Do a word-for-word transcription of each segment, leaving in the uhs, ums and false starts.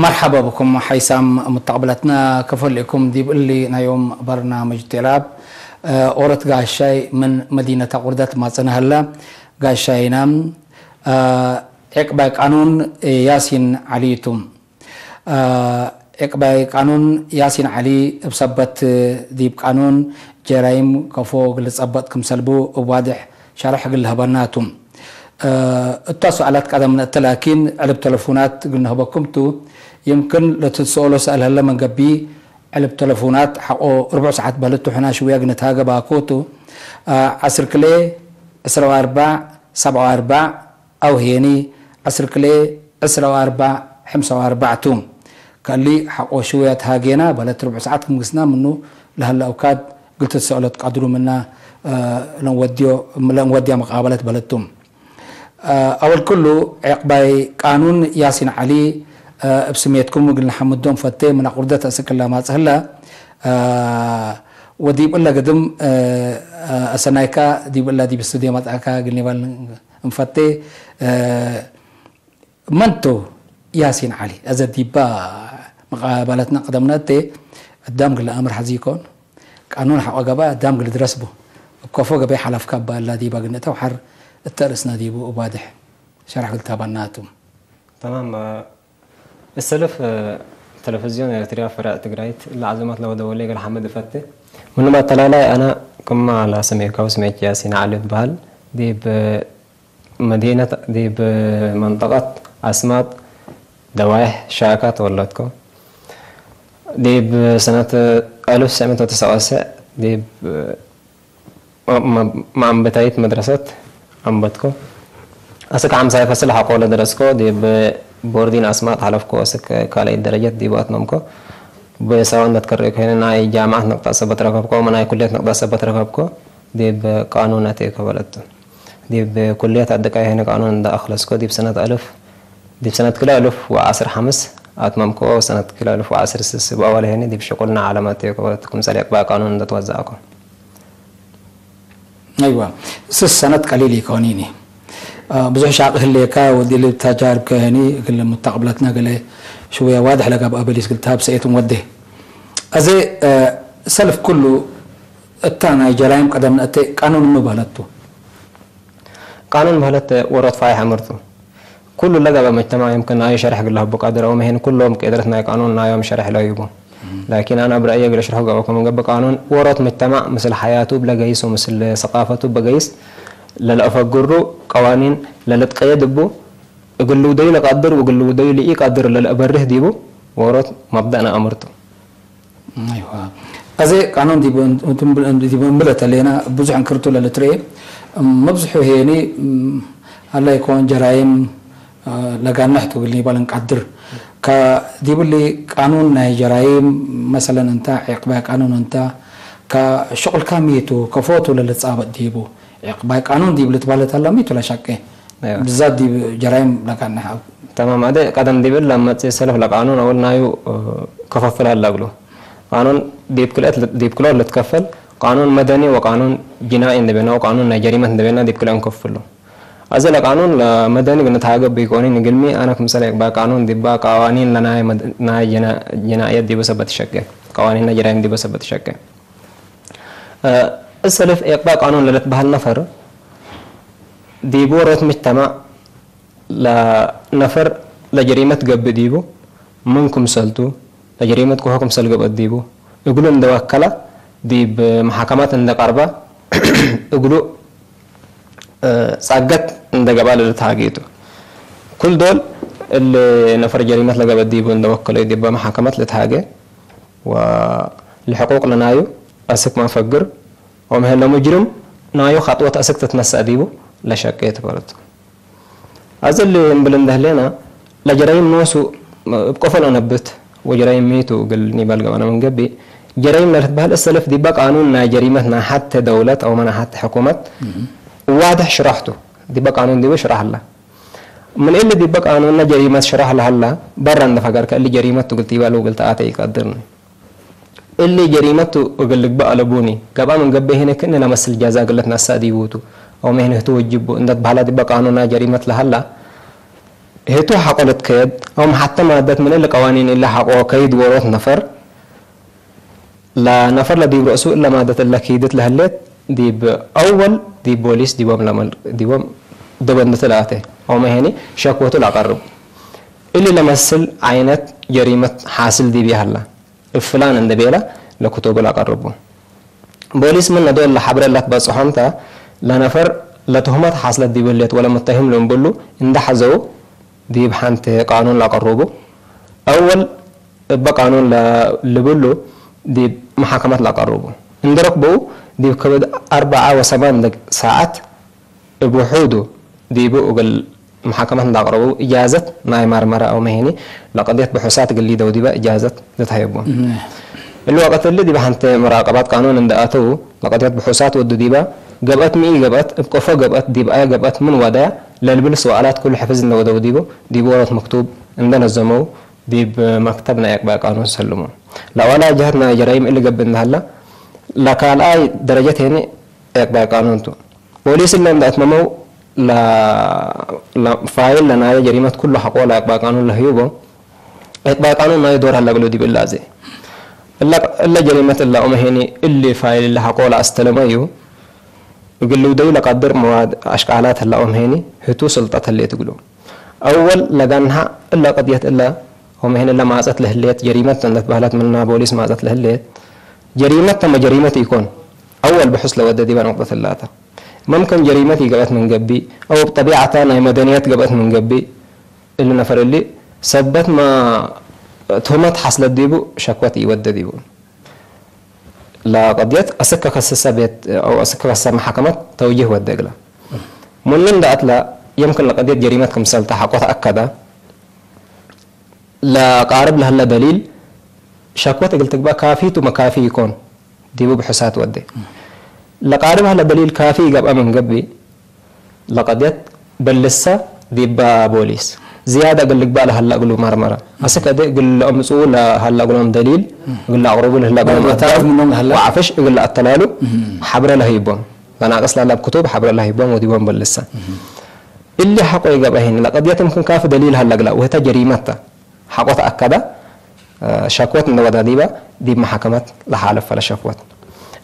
መርሐባ ብኩም ሓይሳም ሙተቅብለትና፣ ከፎ ለኢኩም ዲብ እሊ ናይ ዮም በርናምጅ ቴላብ። ኦረት ጋሻይ ምን መዲነት አቁርደት ማጽነ ሀለ። ጋሻይና ዒቅባይ ቃኑን ያሲን ዐሊ ቱ። ዒቅባይ ቃኑን ያሲን ዐሊ እብ ሰበት ዲብ ቃኑን ጀራይም ከፎ እግል ልጸበጥ ክምሰልቡ እብ ዋድሕ ሸርሕ እግል ልሀበና ቱ። እተ ሱኣላት ቀደም ነእተ ላኪን ዕልብ ተለፉናት እግል ንሀበኩም ቱ። ይምክን ለትትሰአሎ ሰአል ሀለ ምን ገብእ፣ ዕልብ ተለፉናት ሐቆ ርቡዕ ሰዓት በህለት ቱ፣ ሕና ሽውያ እግል ንትሃገባኮ ቱ። ዐስር ክልኤ ዕስራ ወአርባዕ ሰብዓ ወአርባዕ አው ሄኒ ዐስር ክልኤ ዕስራ ወአርባዕ ሐምሳ ወአርባዕ ቱ። ከእሊ ሐቆ ሽውያ ተሃጌና በህለት ርቡዕ ሰዓት ክም ግስና ምኑ ለሀለ አውካድ እግል ትትሰአሎ ትቃድሩ ምና ለእንወድያ መቃበለት በህለት ቱ። አወል ክሉ ዒቅባይ ቃኑን ያሲን ዐሊ፣ እብ ስሜትኩም እግል ነሐምዶም ፈቴ ምን አቁርደት አስክ ለማጽእ ህላ። ወዲብ እለ ግድም አሰናይካ ዲብ እለ ዲብ ስቱድዮ መጽአካ እግል ኒባል እንፈቴ። መን ቱ ያሲን ዐሊ? አዘ ዲባ መቃበለትና ቀደምነ እቴ፣ አዳም እግል ለአምር ሐዚ ኢኮን፣ ቃኑን ሐቆ ገበአ አዳም እግል ድረስ ቡ። እብ ከፎ ገበይ ሐለፍካ እበ እላ ዲባ ግንእተ ወሐር እተ ርእስና ዲቡ እብ ዋድሕ ሸርሕ እግል ታበና ቱ። ተማም። እሰልፍ ተለፍዝዮን ኤረትርያ ፈረዕ ትግራይት እለ ዐዘመት ለወደወሌ እግል ሐምድ እፈቴ። ምኑ መተላላይ አነ ክመ ለሰሜካሁ ስሜኪ ያሲን ዐሊ እትበህል። ዲብ መዲነት ዲብ መንጠቀት አስማጥ ደዋይሕ ሻካ ተወለድኮ። ዲብ ሰነት አልፍ ትስዕ ምእት ወትስዐ ወትስዐን ዲብ መ-፣ መ-፣ መአንበታይት መድረሰት አንበትኮ። አስክ ሐምሳይ ፈስል ሐቆ ለደረስኮ ዲብ ቦርዲን አስማጥ ሐለፍኮ። አስክ ካልአይት ደረጀት ዲቡ አትመምኮ። ብሰበብ እንደ ትከረእኮ ህነ ናይ ጃምዐት ነቅጠ ሰበት ረከብኮ፣ ወናይ ኩልየት ነቅጠ ሰበት ረከብኮ። ዲብ ቃኑን አቴኮ በለቱ። ዲብ ኩልየት አደቃይ ሄነ ቃኑን እንደ አክለስኮ ዲብ ሰነት አልፍ፣ ዲብ ሰነት ክልኤ አልፍ ወዐስር ሐምስ አትመምኮ። ሰነት ክልኤ አልፍ ወዐስር ስስ እብ አወል ሄነ ዲብ ሽቁልና ዐለም አቴኮ በለቱ። ክምሰል ዒቅባይ ቃኑን እንደ ትወዘአኮ። አይዋ፣ ስስ ሰነት ቀሊል ኢኮኒኒ። ብዙሕ ሻቂ ህሌካ ወዲሊ ተጃርብከ ህኒ እግል ሙተቅብለትና ገሌ ሽውየ ዋድሕ ለገብአ በሊስ እግል ተሀብ ሰኤቱን ወዴ። አዜ ሰልፍ ኩሉ እታ ናይ ጀራይም ቀደም ነአቴ ቃኑን እኑ በህለት ቱ። ቃኑን በህለት ወሮት ፋይሕ አምር ቱ። ኩሉ ለገብአ መጅተማዕ ይምክን ናዩ ሸርሕ እግል ለሀቡ ቃድር አው መሄን ኩሎም ቄድረት ናይ ቃኑን ናዮም ሸርሕ ለህይቡ። ላኪን አነ እብ ረአየ እግል እሽርሑ ገብአኮ ምን ገብእ ቃኑን ወሮት መጅተማዕ ምስል ሐያቱ እብ ለገይስ ወምስል ሰቃፈቱ እብ ገይስ ለለአፈግሩ ቀዋኒን ለልትቀየድ እቡ እግል ልውደዩ ለቃድር ወእግል ልውደዩ ለኢቃድር ለለአበርህ ዲቡ ወሮት መብደእነ አምር ቱ። አይዋ። አዜ ቃኑን ዲብ፣ ዲብ እምብለ ተሌና ብዙሕ እንክርቱ ለልትርኤ፣ መብዝሑ ሄኒ፣ ሀላ ኢኮን ጀራይም ለጋንሕ ቱ እግል ኒባል እንቃድር። ከዲብሊ ቃኑን ናይ ጀራይም መሰለን እንተ፣ ዒቅባይ ቃኑን እንተ፣ ከሽቁልካ ሚቱ፣ ከፎቱ ለልትጻበጥ ዲቡ። ዒቅባይ ቃኑን ዲብ ልትባለት ሀላ ሚቱ ለሸቄ። አይዋ። ብዛት ዲብ ጀራይም ለጋንሕ አብ። ተማም። አደ ቀደም ዲብ እለ መጽእ ሰልፍ ለቃኑን አወል ናዩ፣ እ፣ ከፈፍል ሀላ እግሉ። ቃኑን ዲብ ክልኤት ል-፣ ዲብ ክልኦት ልትከፈል፣ ቃኑን መደኒ ወቃኑን ጅናኢ እንዴ ቤና ወቃኑን ናይ ጀሪመት እንዴ ቤና ዲብ ክልኤ እንከፍሉ። አዜ ለቃኑን ለመደኒ እግል ንትሃገብ ኢኮኒን እግልሚ፣ አነ ክምሰል ዒቅባይ ቃኑን ዲባ ቀዋኒን ለናይ መድ-፣ ናይ ጅና-፣ ጅናእየት ዲቡ ሰበት ሸቄ፣ ቀዋኒን ናይ ጀራይም ዲቡ ሰበት ሸቄ። እ፣ እሰልፍ ዒቅባይ ቃኑን ለልትበህል ነፈር፣ ዲብ ወሮት ምጅተማዕ ለነፈር ለጀሪመት ገብእ ዲቡ፣ ምን ክምሰልቱ፣ ለጀሪመት ክሆ ክምሰል ገብአት ዲቡ፣ እግሉ እንደ ወከለ፣ ዲብ መሐከማት እንደ ቀርበ፣ እግሉ፣ እ፣ ጸገት እንደ ገብአ ለልትሃጌ ቱ። ኩል ዶል እሊ ነፈር ጀሪመት ለገብአት ዲቡ እንደ ወከለዩ ዲበ መሐከመት ልትሃጌ። ወለሕቁቅ ለናዩ አስክ መፈግር፣ ወምህለ ሙጅርም ናዩ ኸጥወት አስክ ትትነሰእ ዲቡ ለሸቄ ትበረቱ። አዜ እሊ እምብል እንደ ህሌና፣ ለጀራይም ኖሱ እብ ቆፎ ለአነብት ወጀራይም ሚቱ እግል ኒባል ገብአነ ምን ገብእ፣ ጀራይም ለልትበህል እሰልፍ ዲበ ቃኑን ናይ ጀሪመት ናይ ሐቴ ደውለት አውመ ናይ ሐቴ ሕኩመት ዋድሕ ሽረሕቱ ዲበ ቃኑን ዲቡ ሽረሕ ህለ። ምን እሊ ዲበ ቃኑንነ ጀሪመት ሽረሕ ለሀላ፣ በረ እንደ ፈገርከ እሊ ጀሪመት ቱ እግል ቲባል ወእግል ተአቴ ኢቀድርኒ። እሊ ጀሪመት ቱ እግል ልግበእ አለቡኒ፣ ገብአ ምን ገብእ ህነ ክእኒ ለመስል ጃዛ እግል ልትነሰእ ዲቡ ቱ፣ አው ምህን ህቱ ወጅቡ እንደ ትበሀላ ዲበ ቃኑንና ጀሪመት ለሀላ፣ ህቱ ሐቆ ልትከየድ፣ አው መሐተ ማደት ምን እሊ ቀዋኒን እሊ ሐቆ ከይድ ዎሮት ነፈር፣ ለነፈር ለዲብ ረእሱ እለ ማደት እለ ኪድት ለህሌት፣ ዲብ አወል ዲብ ቦሊስ ዲቦም ለመል-፣ ዲቦም ደበንት ለአቴ፣ አውመ ሄኒ ሸክወቱ ለአቀርብ። እሊ ለመስል ዓይነት ጀሪመት ሓስል ዲብ ይሀላ። እብ ፍላን እንዴ ቤለ ለክቱቡ ለአቀርቡ። ቦሊስ ምነ ዶል ለሐብረ ለትበጽሖም ተ፣ ለነፈር ለትሁመት ሐስለት ዲብ ህሌት ወለሙተሂም ልንብሉ እንዴ ሐዘው ዲብ ሐንቴ ቃኑን ለአቀርቡ። አወል እበ ቃኑን ለ-፣ ልብሉ ዲብ መሓከመት ለአቀርቡ። እንዴ ረክበው ዲብ ከብድ አርበዓ ወሰማን ደቅ-፣ ሳዐት እብ ውሑዱ ዲቡ እግል መሓከመት እንዴ አቅረቡ፣ እጃዘት ናይ መርመረ አውመ ሄኒ ለቀድየት ብሑሳት እግል ሊደው ዲበ እጃዘት ልትሀየቦም። እም። እሊ ወቅት እሊ ዲበ ሐንቴ መራቀባት ቃኑን እንዴ አተው፣ ለቀድየት ብሑሳት ወዱ ዲበ ገብአት ሚ ኢገብአት፣ እብ ቀፎ ገብአት፣ ዲብ አየ ገብአት፣ ምን ወደያ ለልብል ሰዋላት ኩሉ ሕፍዝ እንዴ ወደው ዲቡ፣ ዲብ ዎሮት መክቱብ እንዴ ነዘመው፣ ዲብ መክተብ ናይ አቅባይ ቃኑን ሰልሞ። ለአወላይ ጀሀት ናይ ጀራይም እሊ ገብእ እንዴ ሀላ፣ ለካልኣይ ደረጀት ሄኒ አቅባይ ቃኑን ቱ። ፖሊስ እለ እንዴ አትመመው፣ ለ-፣ ለ-፣ ፋይል ለናየ ጀሪመት ኩሉ ሐቆ ለአቅባይ ቃኑን ለህዩቦ፣ አቅባይ ቃኑን ናዩ ዶር ሀለ እግሉ ዲብ እላዜ። እለ፣ እለ ጀሪመት እለ አውመ ሄኒ እሊ ፋይል እለ ሐቆ ለአስተለመዩ እግል ልውደዩ ለቀድር መዋድ አሽቃላት ህለ አውመ ሄኒ ህቱ ስልጠት ህሌት እግሉ። አወል ለገንሐ እለ ቅድየት እለ አውመ ሄኒ እለ ማጸት ለህሌት ጀሪመት እንዴ ትበህለት ምና ፖሊስ ማጸት ለህሌት ጀሪመት ተመ ጀሪመት ኢኮን። አወል ብሑስ ለወደ ዲበ ንቅጠት እላተ። መምክን ጀሪመት ኢገብአት ምን ገብእ፣ አው እብ ጠቢዐተ ናይ መደንየት ገብአት ምን ገብእ፣ እሊ ነፈር እሊ ሰበትመ ትሁመት ሐስለት ዲቡ ሸክወት ኢወደ ዲቡ። ለቀድየት አስክ ከክሰሰ ቤት አው አስክ ከክሰሰ መሐከመት ተውጂህ ወደ እግለ። ምኑ እንዴ አትለ፣ የምክን ለቀድየት ጀሪመት ክምሰልተ ሐቆ ተአከደ። ለቃርብ ለህለ ደሊል ሸክወት እግል ትግበእ ካፊ ቱ መካፊ ኢኮን፣ ዲቡ ብሑሳት ወዴ። ለቃርብ ሀለ ደሊል ካፊ ኢገብአ ምን ገብእ፣ ለቀድየት በልሰ ዲበ ቦሊስ ዝያደ እግል ልግበእ ለሀለ እግሉ መርመረ። አስክ እዴ እግል ለአምጽኡ ለሀለ እግሎም ደሊል እግል ለአቅርቡ ለህለ እግሎም መርመረ፣ አታርፍ ምኖም ለሀለ ወዐፍሽ እግል ለአተላሉ እም። ሐብረ ለህይቦም። ለናቅስ ላለ እብ ክቱብ ሐብረ ለህይቦም ወዲቦም በልሰ። እም። እሊ ሐቆ ኢገብአ ሄኒ፣ ለቀድየት እምክን ካፊ ደሊል ሀለ እግላ ወህተ ጀሪመት ተ። ሐቆ ተአከደ፣ ሸክወት እንዴ ወደ ዲበ፣ ዲብ መሐከመት ለሓለፈ ለሸክወት።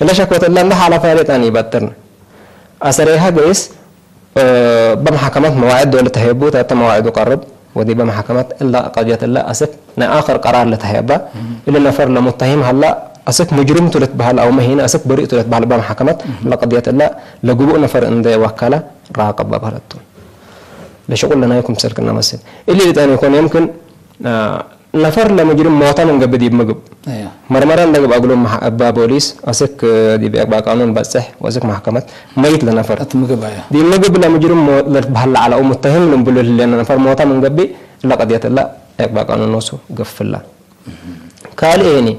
እለ ሸክወት እለ እንዴ ሓለፈ ሌጣን ኢበጥርን። አሰሬሀ ገይስ፣ በመሐከመት መዋዕድ ዶል ተህየቡ፣ ተተ መዋዕዱ ቀርብ፣ ወዲበ መሐከመት እለ ቀድየት እለ አስክ ናይ አክር ቀራር ለተህየበ፣ እሊ ነፈር ለሙተሂም ሀላ፣ አስክ ሙጅሪም ቱ ልትበሀል አውመ ሄነ አስክ በሪእ ቱ ልትበሀል እበ መሐከመት ለቀድየት እለ ለግቡእ ነፈር እንዴ ወከለ ራቅበ በህለት ቱ። ለሽቁል ለናዩ ክምሰል ክነ መስል። እሊ ሊጠን ኢኮን፣ የምክን፣ አ፣ ነፈር ለሙጅሪም ሞተ ምን ገብእ ዲብ ምግብ። አያ። መርመረ እንደ ገብአ እግሎም መሐ-፣ እበ ቦሊስ አስክ ዲብ አቅባይ ቃኑን በጽሕ ወአስክ መሕከመት መይት ለነፈር። አት ምግብ አያ። ዲብ ምግብ ለሙጅሪም ሞ-፣ ለልትበሀል ለዐለ አው ሙተሂም ልንብሉ ህሌነ ነፈር ሞተ ምን ገብእ፣ እለ ቀድየት እለ አቅባይ ቃኑን ኖሱ ገፍላ። ካልእ ሄኒ፣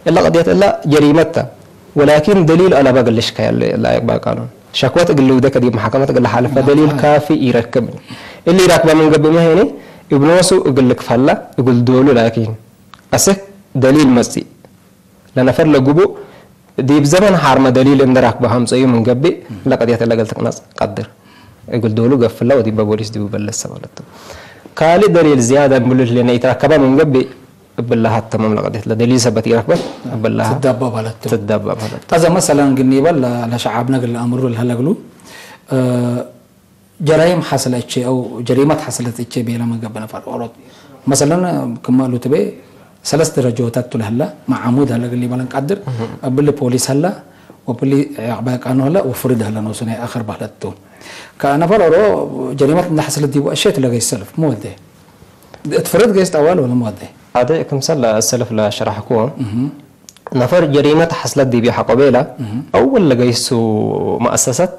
እለ ቀድየት እለ ጀሪመት ተ፣ ወላኪን ደሊል አለበ እግል ልሽከየ ለአቅባይ ቃኑን። ሸክወት እግል ልውደ ከዲብ መሐከመት እግል ለሓልፈ ደሊል ካፊ ኢረክብ። እሊ ኢራክበ ምን ገብእ መሄኒ፣ እብ ኖሱ እግል ልክፈላ እግል ዶሉ ላኪን፣ አስክ ደሊል መጽእ። ለነፈር ለግቡእ ዲብ ዘመን ሓርመ ደሊል እንደ ራክበ ሀምጸዩ ምን ገብእ፣ ለቀድየት እለ እግል ትቅነጽ ቀድር። እግል ዶሉ ገፍላ ወዲበ ቦሊስ ዲቡ በለሰ ማለት ቱ። ካልእ ደሊል ዝያደ እምብሉ ህሌነ ኢትረከበ ምን ገብእ፣ እብለ ሀተመም ለቀድየት ለደሊል ሰበት ኢረክበት፣ እብለ ትዳባ ማለት ቱ። ትዳባ ማለት ቱ። አዘ መሰለን ግን ይበል ለ-፣ ለሸዓብነ እግል ለአምሩ ለህለ እግሉ፣ እ፣ ጀራይም ሐስለ እቼ አው ጀሪመት ሐስለት እቼ ቤለ ምን ገብእ ነፈር ኦሮት። መሰለን ክመ እሉ ትቤ ሰለስ ደረጃታት ቱ ለህለ፣ መዓሙድ ህለ እግል ሊበለን ቀድር፣ እህ። እብሊ ፖሊስ ህለ፣ ወእብሊ ዐቅባይ ቃኑን ህለ፣ ወፍርድ ህለ ኖሱ ናይ አክር በህለት ቱ። ከነፈር ኦሮ ጀሪመት እንደ ሐስለት ዲቡ እሼ ትለገይስ ሰልፍ ሚ ወዴ? እት ፍርድ ገይስ ጠዋል ወለ ሚ ወዴ? አደ ክምሰል ለሰልፍ ለሸራሕኩ፣ እህ። ነፈር ጀሪመት ሐስለት ዲብ ሐቆ ቤለ፣ እህ። አወል ለገይሱ መአሰሰት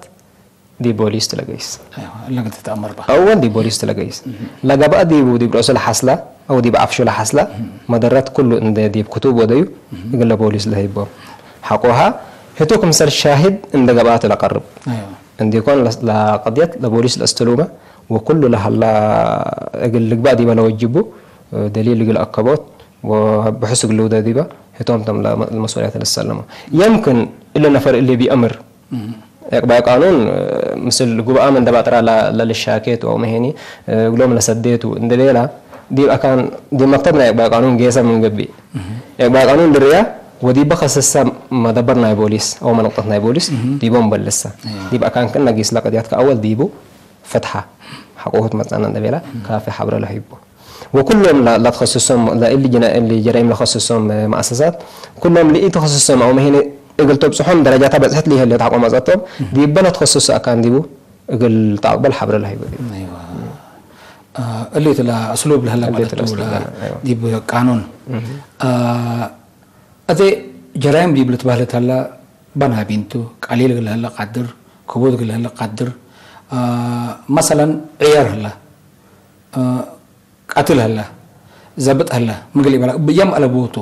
ዲብ ቦሊስ ትለገይስ። አይዋ፣ እለ እግል ትትአመር በ። አወል ዲብ ቦሊስ ትለገይስ። እህ። ለገብአ ዲቡ ዲብ ረእሱ ለሐስለ፣ አው ዲብ ዐፍሹ ለሐስለ፣ እህ። መደረት ኩሉ እንደ ዲብ ክቱብ ወደዩ፣ እህ። እግለ ቦሊስ ለህይቦ። ሐቆሃ፣ ህቱ ክምሰል ሻሂድ እንደ ገብአቱ ለቀርብ። አይዋ። እንዲኮን ለ-፣ ለቀድየት ለቦሊስ ለእስትሉመ፣ ወኩሉ ለሀላ እግል ልግባእ ዲበ ለወጅቡ፣ ደሊል እግል አከቦት፣ ወብሑስ እግል ልውደ ዲበ፣ ህቶም ተም ለመ-፣ ለመስኡልያት ለሰለመ። የምክን እለ ነፈር እሊ ቢአምር፣ እህ። ዕቅባይ ቃኑን፣ እ፣ ምስል ጉብአ ምን ደባጥራ ለ-፣ ለልሻኬቱ አው መሄኒ፣ እ፣ እግሎም ለሰዴቱ እንዴ ቤላ፣ ዲብ አካን፣ ዲብ መክተብ ናይ ዕቅባይ ቃኑን ጌሰ ምን ገብእ። ዕቅባይ ቃኑን ልርያ ወዲበ ከስሰ መደበር ናይ ቦሊስ አው መነቅጠት ናይ ቦሊስ ዲቦም በልሰ። ዲብ አካን ክእነ ጊስ ለቀድያት ከአወል ዲቡ ፍትሐ ሐቆሁ ትመጽአነ እንዴ ቤላ፣ ካፊ ሐብረ ለህይቦ። ወኩሎም ለ-፣ ለትኸስሶም፣ ለእሊ ጅና-፣ እሊ ጀራይም ለኸስሶም መአሰሳት፣ ኩሎም ለኢትኸስሶም አው መሂነ እግል ተብጽሖም ደረጃታ በጽሐት ለይሀሌት ሐቆ መጸቶም፣ ዲበ ለትኸስሶ አካን ዲቡ እግል ተአቅበል ሐብረ ለሀይቦ ዲቡ። አይዋ። አ፣ እሊት ለአስሉብ ለህለ እሊት ማለት ለአስሉብ ለ-፣ ለህለ፣ አይዋ። ዲብ ቃኑን። አ፣ አዜ ጀራይም ዲብ ልትበህለት ሀለ፣ በናቢንቱ፣ ቀሊል እግል ለህለ ቀድር፣ ክቡድ እግል ለህለ ቀድር፣ አ፣ መሰለን ዕየር ህለ፣ አ፣ ቀትል ህለ፣ ዘብጥ ህለ፣ ምግል ኢበላ፣ የም አለቡቱ፣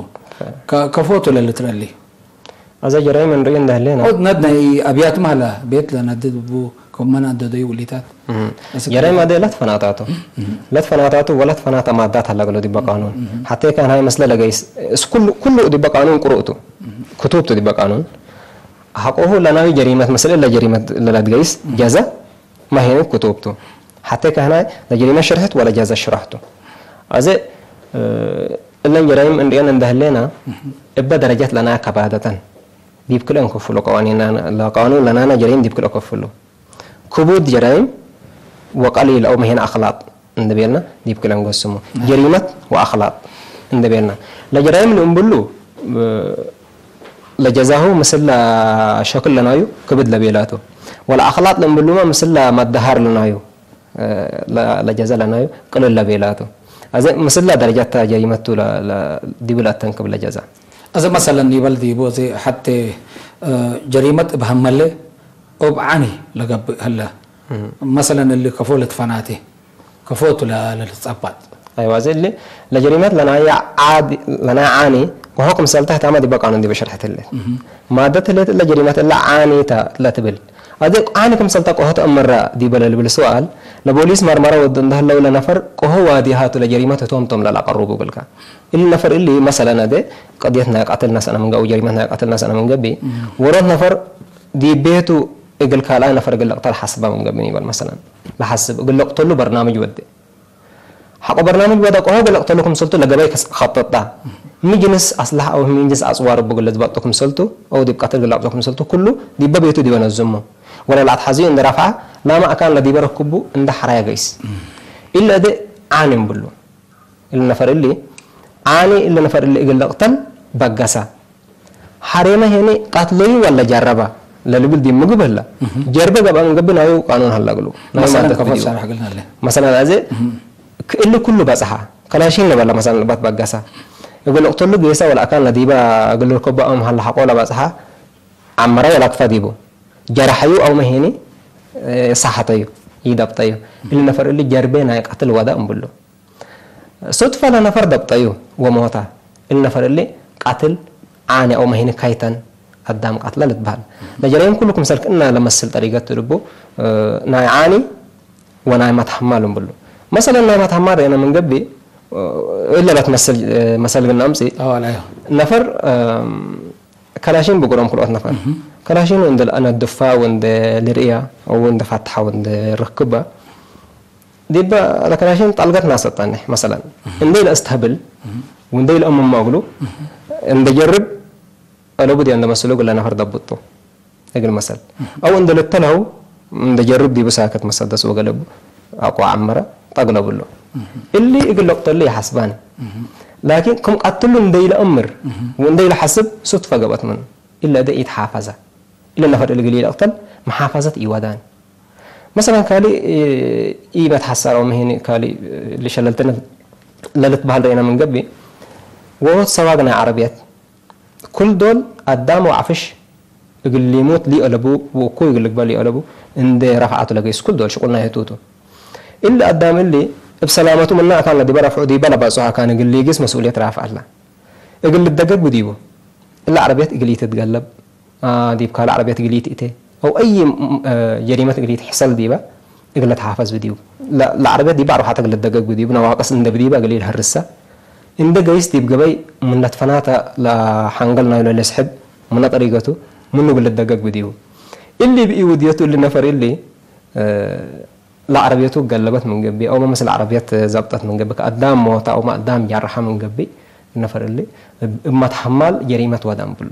ከ-፣ ከፎቱ ለልትረሊ። አዜ ጀራይም እንርእዩ እንደ ህሌና። ኦት ነድ ናይ አብያትም ሀለ፣ ቤት ለነድድ ቡ፣ ከመን አደደዩ ውሊታት። እህ። እስክ ጀራይም አዜ ለትፈናታቱ። ለትፈናታቱ ወለትፈናተ ማዳት ሀለ ገሎ ዲበ ቃኑን። ሐቴ ካን ሀይ መስለ ለገይስ፣ እስ ኩሉ፣ ኩሉ ዲበ ቃኑን ቅሩእቱ። ክቱብቱ ዲበ ቃኑን። ሐቆሁ ለናዩ ጀሪመት መስል እለ ጀሪመት ለለትገይስ ጀዘ ማሄኑ ክቱብቱ። ሐቴ ካን ሀይ ለጀሪመት ሽርሕት ወለጀዘ ሽረሕቱ። አዜ፣ እ፣ እለን ጀራይም እንርእየን እንደ ህሌና፣ እበ ደረጀት ለናያ ከባደተን። ዲብ ክልኤ እንከፍሎ ቀዋኒን ለናና፣ ለቃኑን ለናና ጀራይም ዲብ ክልኤ ከፍሎ። ክቡድ ጀራይም ወቀሊል አው መሄን አክላጥ እንዴ ቤልና ዲብ ክልኤ እንገስሞ። ናም። ጀሪመት ወአክላጥ እንዴ ቤልና። ለጀራይም ለእምብሉ፣ ለጀዛሁ ምስል ሸክል ለናዩ ክብድ ለቤላቱ። ወለአክላጥ ለእምብሉመ ምስል መደሃር ለናዩ። ለ-፣ ለጀዘ ለናዩ ቅልል ለቤላቱ። አዜ ምስለ ደረጃት ተ ጀሪመቱ ለ-፣ ለ-፣ ዲቡ ለአተንክብ ለጀዘ። አዜ መሰለን ይበል ዲቡ አዜ ሐቴ፣ እ፣ ጀሪመት እብ ሀመለ ኦብ ዓኒ ለገብእ ህለ። እህ። መሰለን እሊ ከፎ ለትፈናቴ፣ ከፎቱ ለ-፣ ለልትጸባጥ። አይዋ፣ አዜ እሊ ለጀሪመት ለናየ ዓድ-፣ ለናየ ዓኒ ወሆ ክምሰልተ ህታመ ዲበ ቃኑን ዲበ ሸርሐት ህሌት። እህ። ማደት ህሌት እለ ጀሪመት እለ ዓኒ ተ ለትብል። አዜ ዓኒ ክምሰልተ ቆሆ ተአምረ ዲበ ለልብል ሱኣል፣ ለቦሊስ መርመረ ወዱ እንደ ህለው ለነፈር ቆሆ ዋዲ ሀቱ ለጀሪመት ህቶም ቶም ለለአቀሩቡ እግልከ። እሊ ነፈር እሊ መሰለን አዜ ቅድየት ናይ ቀትል ነስአነ ምን ገብእ፣ ጀሪመት ናይ ቀትል ነስአነ ምን ገብእ፣ ወሮት ነፈር ዲብ ቤቱ እግል ካልኣይ ነፈር እግል ልቅተል ሐስበ ምን ገብእ ይበል። መሰለን ለሐስብ እግል ልቅተሉ በርናምጅ ወዴ። ሐቆ በርናምጅ ወደ ቆሆ እግል ልቅተሉ ክምሰልቱ ለገበይ ከስ-፣ ከጠጣ። ሚ ጅንስ አስለሐ አው ሚ ጅንስ አጽዋር እቡ እግል ልትበጦ ክምሰልቱ፣ አው ዲብ ቀትል እግል ለቅጦ ክምሰልቱ፣ ኩሉ ዲበ ቤቱ ዲበ ነዝሞ። ወለ ለአትሐዝዩ እንዴ ረፍዐ፣ ላመ አካን ለዲበ ረክቡ እንዴ ሐረየ ገይስ። እሊ አዜ ዓኒ እምብሉ። እሊ ነፈር እሊ፣ ዓኒ እሊ ነፈር እሊ እግል ልቅተል በገሰ። ሐሬመ ሄኒ ቀትለዩ ወለ ጀረበ ለልብል ዲብ ምግብ ህለ። እህ። ጀርበ ገብአ ምን ገብእ ናዩ ቃኑን ሀለ እግሉ። ናይ መሰለን ማደት ከፎ ቪዲዮ። ሸርሕ እግልን ሀለ። መሰለን አዜ እህ። ክ-፣ እሊ ኩሉ በጽሐ። ከላሺን ነበለ መሰለን እባት በገሰ። እግል ልቅተሉ ጌሰ ወለአካን ለዲበ እግል ልርከቦ አም ሀለ ሐቆ ለበጽሐ። ዐመረ ወለክፈ ዲቡ። ጀረሐዩ አውመ ሄኒ፣ እ፣ ሳሐተዩ። ይደብጠዩ። እሊ ነፈር እሊ ጀርቤ ናይ ቀትል ወደ እምብሉ። ሱድፈ ለነፈር ደብጠዩ ወሞተ። እሊ ነፈር እሊ ቀትል ዓኒ አው መሂኒ ካይተን አዳም ቀትለ ልትበህል። ለጀራይም ኩሉ ክምሰል ክእነ ለመስል ጠሪቀት ልቡ፣ እ፣ ናይ ዓኒ ወናይ መትሐማ ልንብሉ። መሰለን ናይ መትሐማ ረኤነ ምን ገብእ፣ እ፣ እለ ለትመስል፣ እ፣ መሰል ግን አምጽእ። አዎ፣ ላይ። ነፈር፣ እም፣ ከላሽን ብጉሮም ክልኦት ነፈር። እህ። ከላሽን እንደ ለአነድፋ ወእንደ ልርእያ ወእንደ ፋትሓ ወእንደ ርክባ። ዲበ ለከላሽን ጣልገት ናሰጣኔ፣ መሰለን። እህ። እንዴ ለእስተህብል፣ እህ። ወእንዴ ለእምማ እግሉ፣ እህ። እንደ ጀርብ፣ አለቡ ዲያ እንደ መስሉ እግለ ነፈር ደብጡ። እግል መሰል። እህ። አው እንደ ልተልሀው፣ እንደ ጀርብ ዲቡ ሳከት መሰደስ ወገለቡ፣ አቋ ዐመረ፣ ጠግለብሎ። እህ። እሊ እግል ለቅተሉ ይሐስባን። እህ። ላኪን ክም ቀትሉ እንደ ኢለአምር፣ እህ። ወእንደ ኢለሐስብ ሱድፈ ገብአት ምኑ። እለ እደ ኢትሓፈዘ። እለ ነፈር እሊ እግል ኢለቅተል መሓፈዘት ኢወዳን። መሰለን፣ ካሊ፣ እ፣ ኢመትሐሰር አው መሂን ካሊ፣ እ፣ ልሸለልትነ ለልትበህል ረኤነ ምን ገብእ፣ ወሮት ሰዋግ ናይ ዐረብየት፣ ኩል ዶል አዳም ወዐፍሽ እግል ሊሙት ሊአለቡ ወእኩይ እግል ልግበእ ሊአለቡ እንዴ ረፍዐቱ ለገይስ ኩል ዶል ሽቁል ናይቱ ቱ። እሊ አዳም እሊ እብ ሰላመቱ ምነ አካን ለዲበ ረፍዑ ዲበ ለበጽሖ አካን እግል ሊጊስ መስኡልየት ራፍዐ ዐለ። እግል ልደገግ ብዲቡ። እሊ ዐረብየት እግል ኢትትገለብ፣ አ፣ ዲብ ካልእ ዐረብየት እግል ኢትእቴ፣ አው አይ፣ ም፣ አ፣ ጀሪመት እግል ኢትሕሰል ዲበ እግል ልትሓፈዝ ብዲቡ። ለ-፣ ለዐረብየት ዲበ አርወሓተ እግል ልደገግ ብዲቡ፣ ነዋቅስ እንደ ብዲበ እግል ኢልሀርሰ። እንደ ገይስ ዲብ ገበይ ምን ለትፈናተ ለሐንገል ናዩ ለልስሕብ ምነ ጠሪቀቱ ምኑ እግል ልደገግ ብዲቡ። እሊ ብኢውድየቱ እሊ ነፈር እሊ፣ እ፣ ለዐረብየቱ ገለበት ምን ገብእ፣ አውመ ምስል ዐረብየት ዘብጠት ምን ገብእ፣ ከአዳም ሞተ አውመ አዳም ጃርሐ ምን ገብእ፣ ነፈር እሊ እብ መትሐማል ጀሪመት ወደ እምብሉ።